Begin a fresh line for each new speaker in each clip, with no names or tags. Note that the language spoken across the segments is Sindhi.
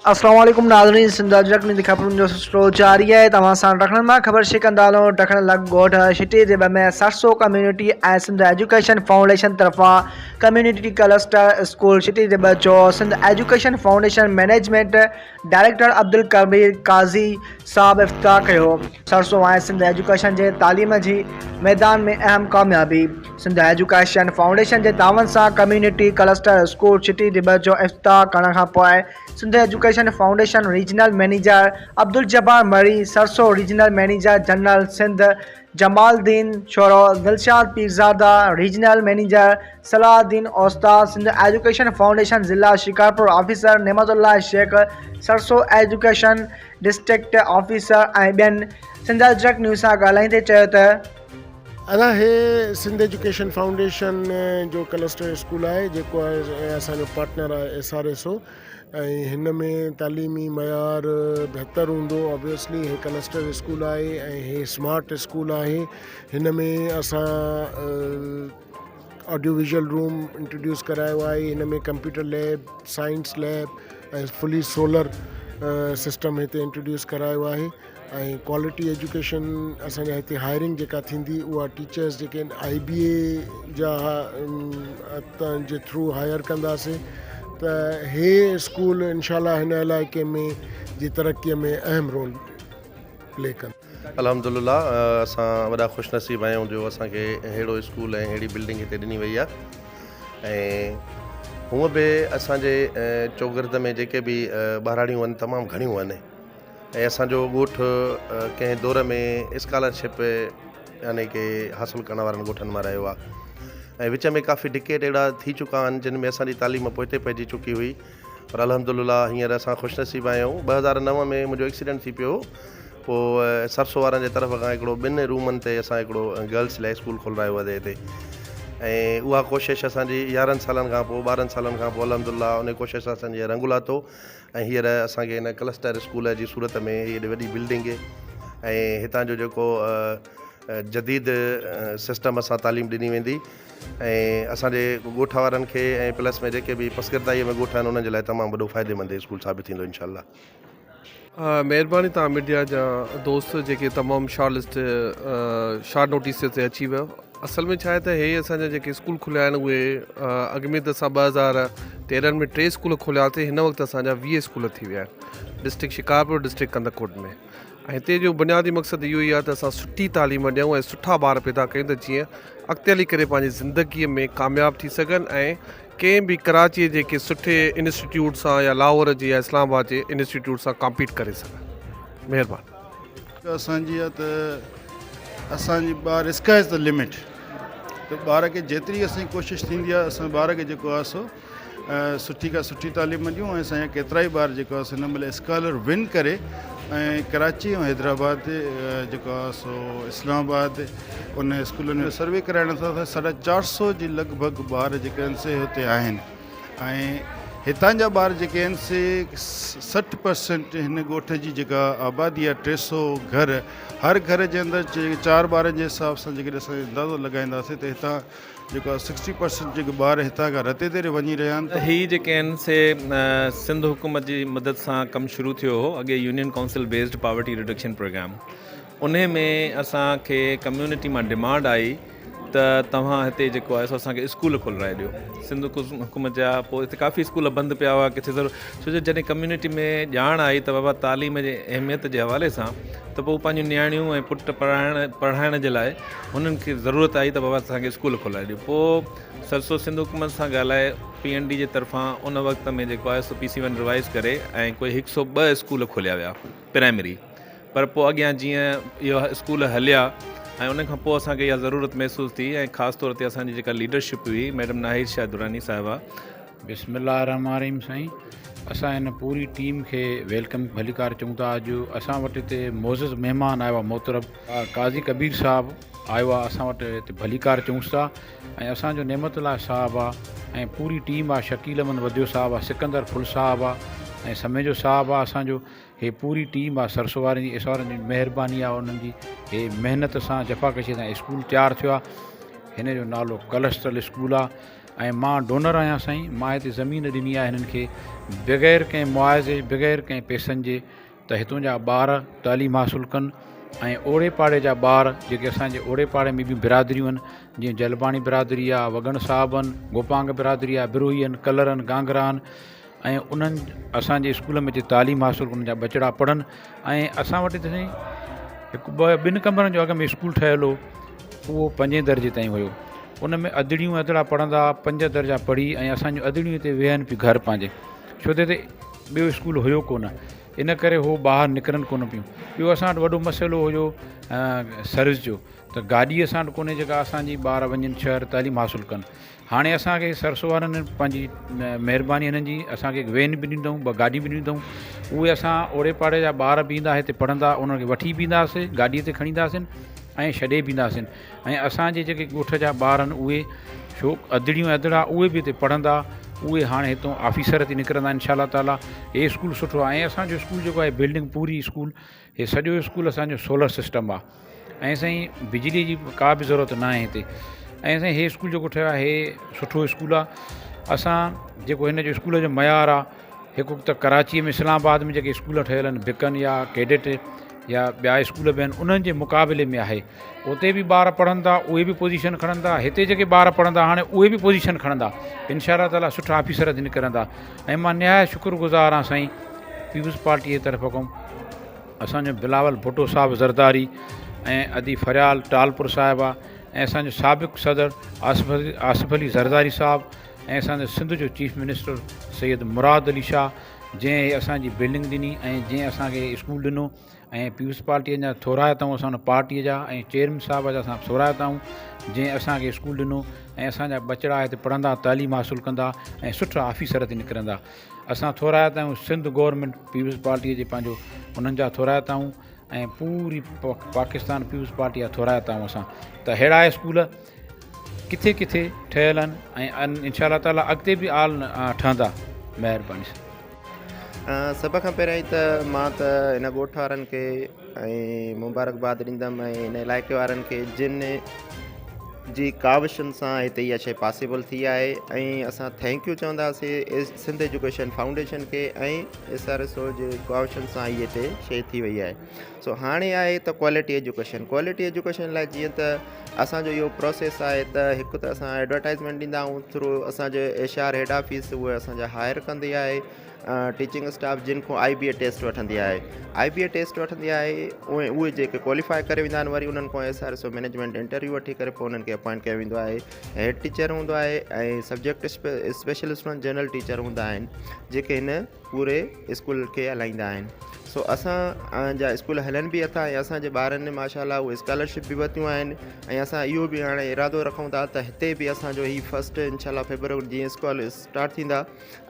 السلام عليڪم ناظرين سنڌ اجرڪ نيوز خبرن جو سلسلو جاري آهي توهان سان ڊکڻ مان خبر شيئر ڪندا هلون ڊکڻ لڳ ڳوٺ شٽي جي ۾ سرسو ڪميونٽي ۽ سنڌ ايجوڪيشن فائونڊيشن طرفان ڪميونٽي ڪلسٽر اسڪول شٽي جي جو Sindh education foundation management director Abdul Kabir Qazi صاحب افتتاح ڪيو. سرسو ۽ سنڌ ايجوڪيشن جي تعليم جي ميدان ۾ اهم ڪاميابي، سنڌ ايجوڪيشن فائونڊيشن جي تعاون سان ڪميونٽي ڪلسٽر اسڪول ڇٽي ڊٻ جو افتتاح ڪرڻ کان پوء Sindh education foundation regional manager Abdul Jabbar Marri, Sarso regional manager general Sindh Jamal Uddin Shoro, Dilshad Pirzada, regional manager Salahuddin Ostad, Sindh education foundation ضلع Shikarpur officer Nematullah Shaikh, Sarso education district officer ۽ ٻين سنڌ اجرڪ نيوز سان ڳالهائيندي چيو ته.
ادا هي سنڌ ايجوڪيشن فائونڊيشن جو ڪلسٽر اسڪول آهي جيڪو اسان جو پارٽنر آهي ايس آر ايس او ۽ هن ۾ تعليمي معيار بهتر هوندو آبويسلي هي ڪلسٽر اسڪول آهي ۽ هي اسمارٽ اسڪول آهي هن ۾ اسان آڊيو ويزوئل روم انٽروڊيوس ڪرايو آهي هن ۾ computer lab science lab ۽ fully solar system هتي انٽروڊيوس ڪرايو آهي ۽ ڪوالٽي ايجوڪيشن اسان جا هتي هائرنگ جيڪا ٿيندي اها ٽيچرس جيڪي آهن آئي بي اي جا جي ٿرو هائر ڪنداسين ته هي اسڪول انشاء الله هن علائقي ۾ جي ترقي ۾ اهم رول پلي ڪندو.
الحمد لله اسان وڏا خوش نصيب آهيون جو اسان کي ههڙو اسڪول ۽ ههڙي بلڊنگ هتي ڏني وئي آهي ۽ هونء به اسان جي چوگرد ۾ جيڪي به ٻهراڙيون آهن تمام گهڻيون آهن ۽ اسان جو ڳوٺ ڪنهن دور ۾ اسڪالرشپ يعني ڪي حاصل ڪرڻ وارن ڳوٺن مان رهيو آهي ۽ وچ ۾ ڪافي ڊڪيٽ اهڙا ٿي چڪا آهن جن ۾ اسان جي تعليم پوئتي پئجي چڪي هئي پر الحمد لله هينئر اسان خوش نصيب آهيون 2009 ۾ منهنجو ايڪسيڊنٽ ٿي پيو پوء سرسو وارن جي طرف کان هڪڙو ٻن رومن تي اسان هڪڙو گرلس لاء اسڪول کولرايو آهي هتي ۽ اها ڪوشش اسان جي يارهن سالن کان پوء ٻارهن سالن کان پوء الحمد لله ان ڪوشش اسان جي رنگ لاتو ۽ هينئر اسان کي هن ڪلسٽر اسڪول جي صورت ۾ هيڏي وڏي بلڊنگ ۽ هتان جو جيڪو جديد سسٽم سان تعليم ڏني ويندي ۽ اسان جي ڳوٺ وارن کي ۽ پلس ۾ جيڪي به پسگردائي ۾ ڳوٺ آهن انهن جي لاء تمام وڏو فائديمند اسڪول ثابت ٿيندو انشاء الله.
مهرباني توهان ميڊيا جا دوست جيڪي تمام شارٽ لسٽ شارٽ نوٽيس تي اچي ويا اصل ۾ ڇا آهي ته هي اسان جا جيڪي اسڪول کليا آهن اهي اڳ ۾ ته اسان 2013 ۾ ٽي اسڪول کولياسي هن وقت اسان جا 20 اسڪول ٿي ويا آهن ڊسٽرڪٽ شڪارپور ڊسٽرڪٽ ڪنڌڪوٽ ۾ ۽ هتي جو بنيادي مقصد اهو ئي آهي ته اسان سٺي تعليم ڏيون ۽ سٺا ٻار پيدا ڪيون ته جيئن اڳتي هلي ڪري پنهنجي زندگي ۾ ڪامياب ٿي سگهن ۽ ڪنهن به ڪراچي جي ڪنهن سٺي انسٽيٽيوٽ سان يا لاهور جي يا اسلام آباد جي انسٽيٽيوٽ سان ڪامپيٽ ڪري سگهن مهرباني.
اسان جي آ ته اسان جي ٻار اسڪاء از the limit ته ٻار کي جيتري اسان جي ڪوشش ٿيندي آ اسان ٻار کي جيڪو آ سو سٺي کان سٺي تعليم ڏيون ۽ اسان جا ڪيترا ئي ٻار جيڪو آ سو هن مهل اسڪالر ون ڪري ۽ ڪراچي ۽ حيدرآباد جيڪو آ سو اسلام آباد ان اسڪولن ۾ سروي ڪرائڻ سان ساڍا چار سو جي لڳ ڀڳ ٻار جيڪي آهن سي هتي آهن ۽ هتان جا ٻار جيڪي آهن سي 60 پرسنٽ هن ڳوٺ جي جيڪا آبادي آهي 300 گهر هر گهر جي اندر چار ٻارن جي حساب سان جيڪڏهن اسان اندازو لڳائينداسين ته هتان جيڪو آهي سڪسٽي پرسنٽ جيڪي ٻار هتان کان رتي ديري وڃي رهيا آهن ته
هي جيڪي آهن سي سنڌ حڪومت جي مدد سان ڪم شروع ٿيو هو اڳي union council based poverty reduction programme انهي ۾ اسان کي ڪميونٽي مان ڊمانڊ آئي ته توهان هتي جيڪو آهي سو اسان کي اسڪول کولرائي ڏيو سنڌ حڪومت جا پوء هتي ڪافي اسڪول بند پيا هئا ڪٿي ضرور ڇو جو جڏهن ڪميونٽي ۾ ڄاڻ آئي ته بابا تعليم جي اهميت جي حوالي سان ته پوء پنهنجون نياڻيون ۽ پٽ پڙهائڻ پڙهائڻ جي لاء هنن کي ضرورت آئي ته بابا اسان کي اسڪول کولرائي ڏيو پوء سرسو سنڌ حڪومت سان ڳالهائي پي اين ڊي جي طرفان ان وقت ۾ جيڪو آهي سو پي سي ون ريوائز ڪري ۽ ڪوئي هڪ سو ٻه اسڪول کوليا ويا پرائمري پر پوء اڳيان جيئن اهي اسڪول هليا ۽ ان کان پوء اسان کي اها ضرورت محسوس ٿي ۽ خاص طور تي اسان جي جيڪا ليڊرشپ هئي ميڊم ناهيد شاهه دراني صاحبه.
بسم الله الرحمٰن الرحيم سائين اسان هن پوري ٽيم کي ويلڪم ڀليڪار چئون ٿا اڄ اسان وٽ هتي معزز مهمان آيو آهي محترم قاضي ڪبير صاحب آيو آهي اسان وٽ هتي ڀليڪار چئونس ٿا ۽ اسان جو نعمت الله صاحب آ ۽ پوري ٽيم آ شڪيل احمد وڌيو صاحب آ سڪندر ڦل صاحب آ ۽ سميجو صاحب آ اسان جو هي پوري ٽيم آ سرسو وارن جي ايس وارن جي مهرباني آ انهن جي هي محنت سان جفاڪشي سان اسڪول تيار ٿيو آ هن جو نالو ڪلسٽرل اسڪول آ. ۽ مان ڊونر آهيان سائين مان هتي زمين ڏني آهي هنن کي بغير ڪنهن معاوضي بغير ڪنهن پئسن جي ته هتون جا ٻار تعليم حاصل ڪن ۽ اوڙي پاڙي جا ٻار جيڪي اسان جي اوڙي پاڙي ۾ ٻيون برادريون آهن جيئن جلباڻي برادري آهي وڳڻ صاحب آهن گوپانگ برادري آهي بروهي آهن ڪلر آهن گانگرا آهن ۽ انهن اسان جي اسڪول ۾ اچي تعليم حاصل انهن جا ٻچڙا پڙهن ۽ اسان وٽ هتي سائين هڪ ٻه ٻن ڪمرن جو اڳ ۾ اسڪول ٺهيل هو اهو پنجين درجي تائين هيو ان ۾ ادڙيون ادڙا پڙهندا پنج درجا پڙهي ۽ اسان جون ادڙيون هتي ويهن پيون گهر پنهنجي ڇو ته هتي ٻيو اسڪول هيو ڪونه ان ڪري هو ٻاهر نڪرن ڪونه پيون ٻيو اسان وٽ وڏو مسئلو هيو سروس جو ته گاڏي اسان وٽ ڪونهي جيڪا اسان جي ٻار وڃن شهر تعليم حاصل ڪن هاڻي اسان کي سرسو وارن پنهنجي مهرباني هنن جي اسان کي وين به ڏني اٿئون ٻه گاڏيون به ڏنيون اٿئون اهي اسان اوڙي پاڙي جا ٻار به ايندا هتي پڙهندا انهن کي وٺي به اينداسين گاڏي تي کڻي اينداسين ۽ ڇڏي به اينداسين ۽ اسان جي جيڪي ڳوٺ جا ٻار آهن اهي شو ادڙيون ادڙا اهي به هتي پڙهندا اهي هاڻي هتون آفيسر ٿي نڪرندا انشاء الله تعاليٰ هي اسڪول سٺو آهي ۽ اسانجو اسڪول جيڪو آهي بلڊنگ پوري اسڪول هي سڄو اسڪول اسانجو سولر سسٽم آهي ۽ سائين بجلي جي ڪا به ضرورت نه آهي هتي ۽ سائين هي اسڪول جيڪو ٺهيو آهي هي سٺو اسڪول آهي اسان جيڪو هن جو اسڪول جو معيار آهي هڪ ته ڪراچي ۾ اسلام آباد ۾ جيڪي اسڪول ٺهيل آهن بڪن يا ڪيڊٽ يا ٻيا اسڪول به آهن انهن جي مقابلي ۾ آهي اتي به ٻار پڙهن ٿا اهي به پوزيشن کڻن ٿا هتي جيڪي ٻار پڙهندا هاڻي اهي به پوزيشن کڻندا انشاء الله تعالٰي سٺا آفيسر ٿي نڪرندا ۽ مان نهايت شڪر گذار آهيان سائين پيپلز پارٽي جي طرف کان اسان جو بلاول ڀٽو صاحب زرداري ۽ ادي فريال ٽالپر صاحبه ۽ اسان جو سابق صدر آصف آصف علي زرداري صاحب ۽ اسان جو سنڌ جو چيف منسٽر سيد مراد علي شاهه جنهن هي اسان جي بلڊنگ ڏني ۽ جنهن اسان کي اسڪول ڏنو ۽ پيپلز پارٽي جا ٿورائتا آهيون اسان ان پارٽي جا ۽ چيئرمين صاحب جا اسان ٿورائتا آهيون جنهن اسان کي اسڪول ڏنو ۽ اسان جا ٻچڙا هتي پڙهندا تعليم حاصل ڪندا ۽ سٺا آفيسر ٿي نڪرندا اسان ٿورائتا آهيون سنڌ گورنمينٽ پيپلز پارٽيء جي پنهنجو انهن جا ٿورائتا آهيون ۽ پوري پاڪستان پيپلز پارٽي جا ٿورائتا آهيون اسان ته ههڙا اسڪول ڪٿي ڪٿي ٺهيل آهن ۽ انشاء الله تعالي اڳتي به آل ٺهندا مهرباني سر.
سڀ کان پهريائين ته مان ته هن ڳوٺ وارن کي ۽ مبارڪباد ڏيندم ۽ هن علائقي وارن کي جن جي ڪاوشن سان هتي اها شيء پاسيبل ٿي آهي ۽ اسان thank you چونداسين سنڌ ايجوڪيشن فائونڊيشن کي ۽ ايس آر ايس او جي ڪاوشن سان هي هتي شيء ٿي وئي آهي سو هاڻي آهي ته ڪوالٽي ايجوڪيشن ڪوالٽي ايجوڪيشن لاء جيئن ته اسانجو اهو پروسيس آهي ته هڪ ته اسان ايڊورٽائزمينٽ ڏيندا آهيون ٿرو اسانجو ايش آر هيڊ آفيس اهي اسانجا هائر ڪندي آهي ٽيچنگ اسٽاف جن کان آئي بي اي ٽيسٽ وٺندي آهي آئي بي اي ٽيسٽ وٺندي آهي اهي اهي جيڪي ڪواليفائي ڪري ويندا آهن وري انهن کان S R S O management interview وٺي ڪري پوء انهن کي اپوائنٽ ڪيو ويندو آهي هيڊ ٽيچر هوندو آهي ۽ سبجيڪٽ اسپيشلسٽ جنرل ٽيچر هوندا آهن جيڪي هن پوري اسڪول کي هلائيندا آهن سو اسان جا اسڪول هلن به اٿا ۽ اسان جي ٻارن ماشاء الله اهي اسڪالرشپ به ورتيون آهن ۽ اسان اهو به هاڻي ارادو رکون ٿا ته هتي به اسانجو هي فسٽ انشاء الله فيبروري جيئن اسڪول اسٽارٽ ٿيندا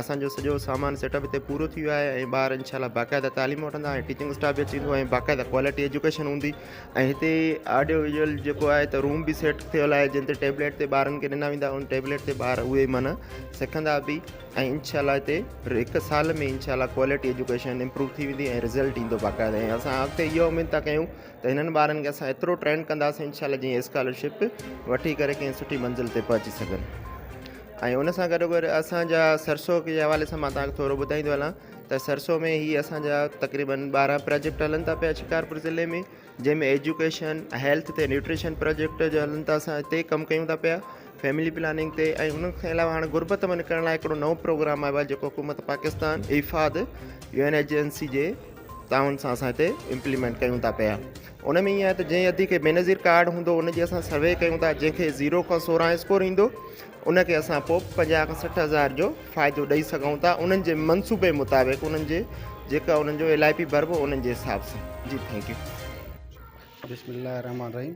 اسان جو سڄو سامان سيٽ اپ هتي پورو ٿي ويو آهي ۽ ٻار انشاء الله باقاعده تعليم وٺندا ۽ ٽيچنگ اسٽاف به اچي ويندو ۽ باقاعده ڪوالٽي ايجوڪيشن هوندي ۽ هتي آڊيو ويزوئل جيڪو آهي ته روم به سيٽ ٿيل آهي جنهن تي ٽيبليٽ تي ٻارن کي ڏنا ويندا ان ٽيبليٽ تي ٻار اهي معنيٰ سکندا به ۽ انشاء الله هتي هڪ سال ۾ انشاء الله ڪوالٽي ايجوڪيشن امپروو ٿي ويندي ۽ رزلٽ ايندو باقاعده ۽ اسان اڳتي اهو اميد ٿا ڪيون ته هنن ٻارن کي اسان ايترو ٽرين ڪنداسين انشاء الله جيئن اسڪالرشپ وٺي ڪري ڪنهن سٺي منزل تي پهچي سگهن ۽ ان سان گڏو گڏ اسان جا سرسو جي حوالي سان مان توهان کي ٿورو ٻڌائيندو هلان ته سرسو ۾ هي اسان جا تقريبن 12 پراجيڪٽ هلن ٿا پيا شڪارپور ضلعي ۾ جنهن ۾ ايجوڪيشن هيلٿ تي نيوٽريشن پراجيڪٽ جو هلن ٿا اسان هتي ڪم ڪيون ٿا پيا فيملي پلاننگ تي ۽ ان کان علاوه هاڻي غربت مان نڪرڻ لاء هڪڙو نئون پروگرام آيو آهي جيڪو حڪومت پاڪستان ايفاد يو اين ايجنسي جي تعاون سان اسان هتي امپليمينٽ ڪيون ٿا پيا ان ۾ ائين آهي ته جنهن ادي کي بينظير ڪارڊ هوندو ان جي اسان سروي ڪيون ٿا جنهن کي زيرو کان 16 اسڪور ايندو ان کي اسان پوء 50 کان 60 هزار جو فائدو ڏئي سگهون ٿا انهن جي منصوبي مطابق انهن جي جيڪا انهن جو ايل I P ڀربو انهن جي حساب سان جي thank you.
بسم الله الرحمٰن الرحيم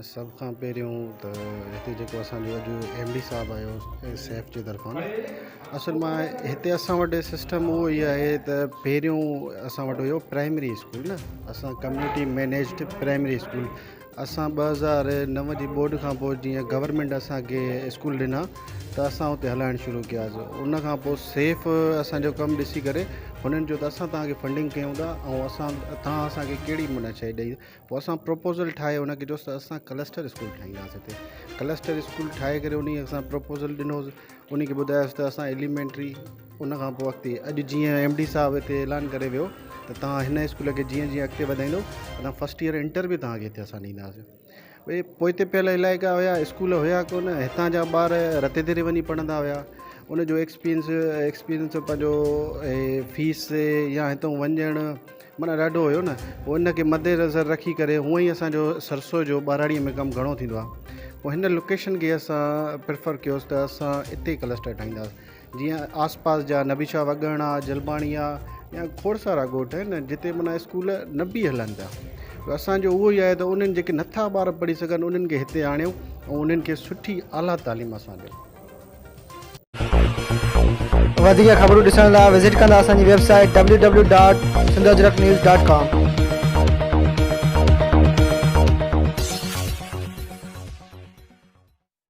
سڀ کان پهريون ته هتي جيڪو اسان جو اڄ ايم ڊي صاحب آيو سيف جي طرفان اصل مان هتي اسان وٽ سسٽم اهو ئي آهي ته پهريون اسان وٽ هيو پرائمري اسڪول نه اسان ڪميونٽي مينيجڊ پرائمري اسڪول. اسان 2009 جي ٻوڏ کان پوء جيئن گورنمينٽ اسان کي اسڪول ڏنا ته اسان اتي هلائڻ شروع ڪياسي ان کان پوء سيف اسان جو ڪم ڏسي ڪري هنن چيو ته اسان توهان کي فنڊنگ ڪيون ٿا ۽ اسان توهان اسان کي ڪهڙي معنيٰ شيء ڏئي پوء اسان پروپوزل ٺاهي ان کي چيوس ته اسان ڪلسٽر اسڪول ٺاهينداسين هتي ڪلسٽر اسڪول ٺاهي ڪري ان اسان پروپوزل ڏنوس ان کي ٻڌايوس ته اسان ايليمينٽري ان کان پوء اڳتي اڄ جيئن ايم ڊي صاحب هتي اعلان ڪري ويو ته توهان هن اسڪول کي جيئن جيئن اڳتي وڌائيندو اسان فرسٽ ايئر انٽر به توهان کي هتي اسان ڏينداسين اهي پوئتي پيل علائقا هيا اسڪول هيا ڪونه هتان جا ٻار رتي ديري وڃي پڙهندا هيا ان جو ايڪسپيرينس ايڪسپيرينس پنهنجو فيس يا هتان وڃڻ معنيٰ ڏاڍو هيو نه پوء ان کي مد نظر رکي ڪري هونئن ئي اسانجو سرسو جو ٻهراڙيء ۾ ڪم گهڻو ٿيندو آهي پوء هن لوڪيشن کي اسان پريفر ڪيوس ته اسان اتي ڪلسٽر ٺاهينداسين جيئن آس پاس جا نبي شاهه وڳڻ آ جلباڻي آ يا کوڙ سارا ڳوٺ آهن جتي معنيٰ اسڪول نه به هلن پيا اسانجو اهو ئي آهي ته انهن جيڪي نٿا ٻار پڙهي سگهن انهن کي هتي آڻيو ۽ انهن کي سٺي اعليٰ تعليم اسان ڏيون.
وڌيڪ خبرون ڏسڻ لاء وزٽ ڪندا اسان جي web site www.sindhajraknews.com.